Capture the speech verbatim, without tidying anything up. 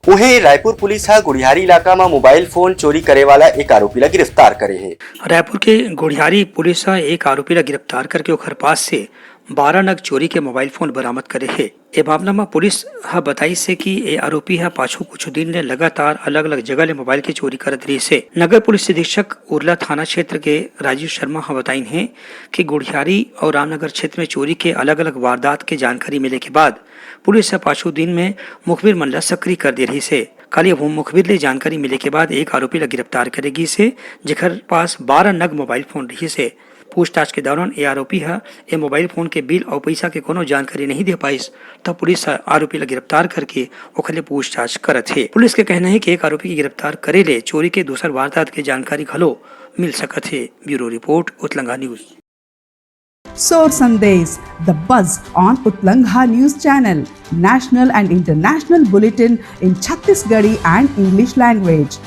उहें, रायपुर पुलिस ह गुढ़ियारी इलाका म मोबाइल फोन चोरी करे वाला एक आरोपी ला गिरफ्तार करे हे। रायपुर के गुढ़ियारी पुलिस ह एक आरोपी ला गिरफ्तार करके ओखर पास से बारह नग चोरी के मोबाइल फोन बरामद करे हे। ए मामला म पुलिस ह बताइस हे कि ए आरोपी ह पाछू कुछ दिन ले लगातार अलग-अलग जगह ले मोबाइल के चोरी करत रिहिस हे। नगर पुलिस अधीक्षक उरला थाना क्षेत्र के राजीव शर्मा ह बताइन हे कि गुढ़ियारी अउ रामनगर क्षेत्र में चोरी के अलग-अलग वारदात के जानकारी मिले के बाद पुलिस ह पाछू दिन में मुखबिर मन ल सक्रिय कर दे रिहिस हे। काली मुखबिर ले जानकारी मिले के बाद एक आरोपी ल गिरफ्तार करे गिस हे, जेकर पास बारह नग मोबाइल फोन रिहिस हे। पूछताछ के दौरान ए आरोपी ह ए मोबाइल फोन के बिल अउ पइसा के कोनो जानकारी नहीं दे पाइस, त पुलिस ह आरोपी ल गिरफ्तार करके ओखर ले पूछताछ करत हे। पुलिस के कहना हे कि एक आरोपी के गिरफ्तार करे ले चोरी के दूसर वारदात के जानकारी घलो मिल सकत हे। Bureau report, Utlanga news. Sor Sandesh, the buzz on Utlangha News Channel, national and international bulletin in Chhattisgarhi and English language.